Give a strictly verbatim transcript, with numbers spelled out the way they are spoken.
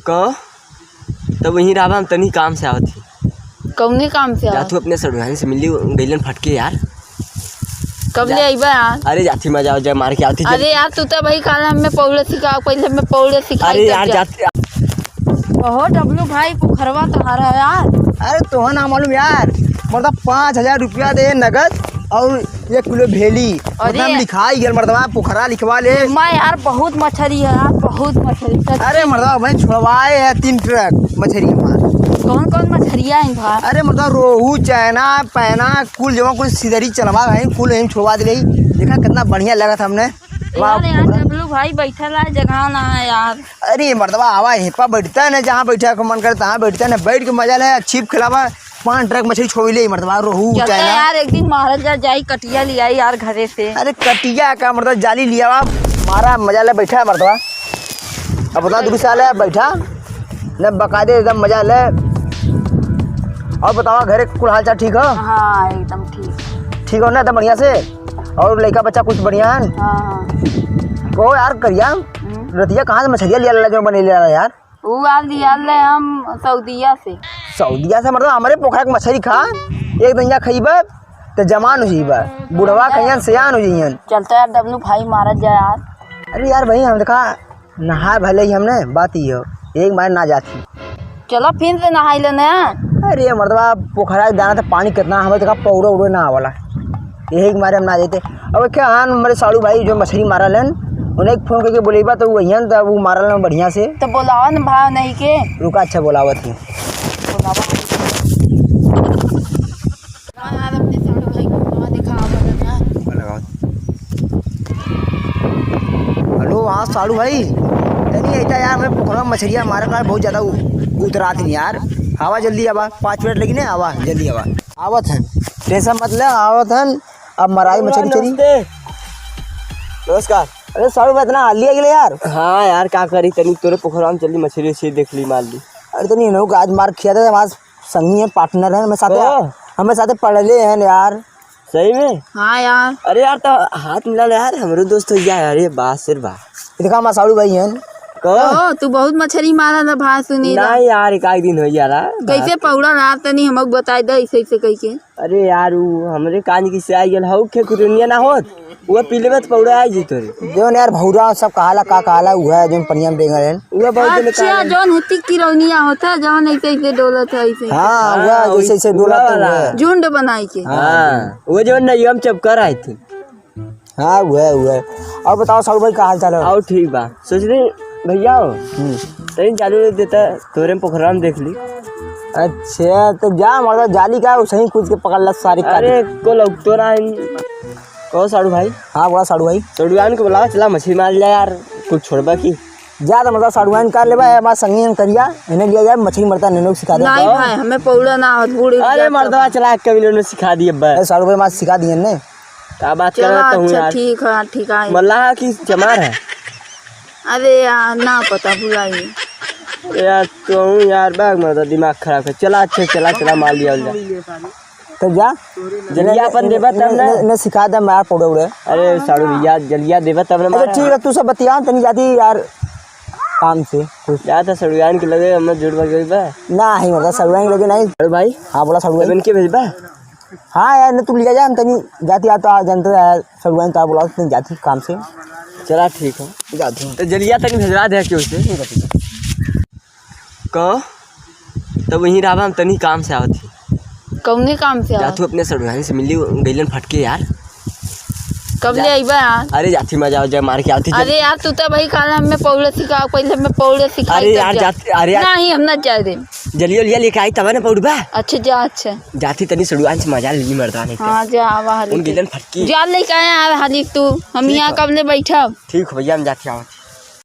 कहो, तब वहीं रहबा, हम तनी काम से आवत ही। कौने काम से जात आवत? हूँ अपने सड़ुआइन से मिली, गइलन फटके यार। कब ले जा- अइबा यार? अरे जाथी मजा हो जाए, मार के आवत ही। अरे यार, तू तो भाई काल हमें पौड़े सिखाओ, पहले हमें पौड़े सिखाई अरे तब यार, जा। जात- ओहो डब्लू भाई, पोखरवा तोहारा है यार। अरे तोह ना मालूम यार, मतलब पाँच हजार रुपया दे नगद और एक किलो भेली। अरे। मतलब लिखाई गल मर्दवा, पोखरा लिखवा ले। मैं यार बहुत मछरी है यार, बहुत मछरी, सच। अरे मर्दवा, मैं छोड़वाए है तीन ट्रक मछरी हमार। कौन कौन मछरिया है भाई? अरे मर्दवा, रोहू, चैना, पैना, कुल जमा कुल सिधरी चलवा है, कुल यहीं छोड़वा दे। देखा कितना बढ़िया लगा था हमने। वाह, यार, यार, पोखरा। डब्लू भाई बैठल है, जगह ना है यार। अरे मर्दवा, आवा यहीं पर बैठता है ना, जहाँ बैठा को मन करता है बैठता है ना, बैठ के मजा ले, छिप खिलावा। पाँच ट्रक मछली छोड़ ले मर्दवा, रोहू, चलता चैना। यार, एक दिन मारल जा, जाई कटिया लियाई यार घरे से। अरे कटिया का मर्दवा, जाली लियावा, मारा मजा ले, बैठा है मर्दवा। अब बता दू साल है बैठा, न बकायदे एकदम मजा ले। और बतावा घरे कुल हाल चाल ठीक हो? हाँ, एकदम ठीक। ठीक हो ना एकदम बढ़िया से? और लइका बच्चा कुछ बढ़िया है? हाँ, हाँ। कहो यार करिया, हम्म। रतिया कहाँ से मछरिया लिया ला जो बने लिया ला यार? ऊ आल दिया ले हम सऊदिया से। सऊदिया से मतलब हमरे पोखरा के मछरी खा, एक दिन जा खइबे त जवान हो जइबे, बुढ़वा कहियन सियान हो जइयन। चलता यार डब्लू भाई मारत जाए यार। अरे यार भाई हम देखा नहा भले ही हमने बात ही हो, एक बार ना जाती। चलो फिर से नहाई लेने। अरे मर्दवा पोखरा के दाना तो पानी कितना हमें देखा पौड़े उड़े ना आवला। यही के मारे हम ना जाते। अब क्या हान हमारे साड़ू भाई जो मछली मारा लेन, उन्हें फोन करके बोलेबा तो वही तो वो मारा लेन बढ़िया से। तो बोलावा न भाव नहीं के। रुका, अच्छा बोलावत ही। बोलावा। हाँ यार, अपने साड़ू भाई को कहाँ दिखा आवा था यार। हेलो, हाँ साड़ू भाई, तनी ऐसा यार मैं पोखरा मछरिया मारा का बहुत ज्यादा उ-, उतरात नहीं यार। आवा जल्दी आवा, पाँच मिनट लगी ना, आवा जल्दी आवा। आवत हन, टेंशन मत ले, आवत हन। अब मराई मछरी चरी। नमस्ते। नमस्कार। अरे साहब, इतना हाली आ गेले यार। हाँ यार, का करी, तनी तोरे पोखरा में चली, मछरी उछरी देख ली, मार ली। अरे तनी इन्हों का आज मार खिया था, हमारे संगी है, पार्टनर है, हमें साथे, ओ। हमें साथे पढ़ले हैं यार। सही में? हाँ यार। अरे यार, तो हाथ मिला ले यार, हमरो दोस्त हो गया यार, ये बात सिर बा। देखा, हमारे साड़ू भाई हैं। कहो। कहो, तू बहुत मछरी मारा था भाई, सुनी ना। नहीं यार, एक आध दिन हो गया ला। कैसे पौड़ा ना, तनी हमको बताई दे, ऐसे, ऐसे कह के। अरे यार, उ हमरे कान की से आई गेल हौ, खे कुटुनिया ना होत, वो पी लेबे त पौड़ा आई जी तोरे। जौन यार भौरा सब कहाला, का कहाला, उहे जौन पनिया में डेंगल है। उहे बहुत दिन अच्छा, काला। जौन हती किरौनिया होता, जौन ऐसे, ऐसे डोलत है, ऐसे। हाँ, हाँ, उहे जैसे, ऐसे डोलत है, वाला। उहे। झुंड बनाई के। हाँ, वो जौन नहीं, हम चपकर आए थे। हाँ, उहे, उहे। और बताओ, साहू भाई, का हाल चाल है? और ठीक बा। सोच रही, भैया हो, हम्म। तनी जाली उली देता, तोरे में पोखरा में देख ली। अच्छा, तो जा, मतलब, जाली का, उसही कूद के पकड़ ला, सारी काट। अरे, को लोग तो ना इन-, कहो, साड़ू भाई। हाँ, बोला, साड़ू भाई। साड़ुआन को बुलावा, चला, मछली मार लिया यार, कुछ छोड़बा की। जा, तो, मतलब, साड़ुआन कर लेबा, हमारे संगी हम करिया, इन्हें लिया जाए, मछली मरता, इन्हें लोग सिखा दे। नहीं भाई, हमें पौड़ा ना आवत, बूढ़ अरे, जात मर्दवा, चला, कभी इन्होंने सिखा दिए, बस। अरे, साड़ू भाई, हमारे सिखा दिए ने। का बात कर रहा हूँ अच्छा, यार? ठीक है, ठीक है। मल्लाह की चमार है? अरे यार, ना पता, भुला गई। अरे यार, तू यार, बैग में तो दिमाग खराब है। चला, अच्छा, चला, चला, मार लिया जाए। तो जा। जलिया अपन देबा तब ना। ने, ने सिखा दे, मार पौड़े उड़े। अरे, साड़ू भैया, जलिया देबा तब ना अच्छा, मारा। ठीक है, तू सब बतिया, तनी जाती यार, काम से कुछ। जा तो सड़ुआन के लगे, हम जुड़ बग गई बा। ना, ही मतलब, सड़ुआन के लगे नहीं। साड़ू भाई। हाँ, बोला, साड़ू भाई। तब इनके भेजबा? हाँ यार, नहीं तू लिया जा, हम तनी जाती आ तो आ जानते हैं यार, सड़ुआइन तो आ बुलाओ, तनी जाती काम से। चला ठीक है। जाती हूँ। तो जलिया तनी भेजवा दे क्यों से? कहो, तब वहीं रहबा, हम तनी काम से आवत ही। कौने काम से आवत? जाथू अपने सड़ुआइन से मिली, गइलन फटके यार। कब ले अइबा यार? अरे जाथी मजा हो जाए, मार के आवती। अरे यार, तू तो भाई काल हमें पौड़े सिखाओ, पहले हमें पौड़े सिखाई अरे तब यार, जा। जाथी, अरे यार। नहीं, हम ना जाए दे। जलिया उलिया लेके आई तब ना पौड़बा। अच्छा, जा, अच्छा। जाथी तनी सड़ुआन से मजा लेली मर्दा नहीं तो। हाँ, जा, आवा हाली उन तू। गिलन फटकी। जा लेके आया यार हाली तू। हम ठीक यहाँ है। कब ले बैठब? ठीक हो भैया, हम जाथी आवत।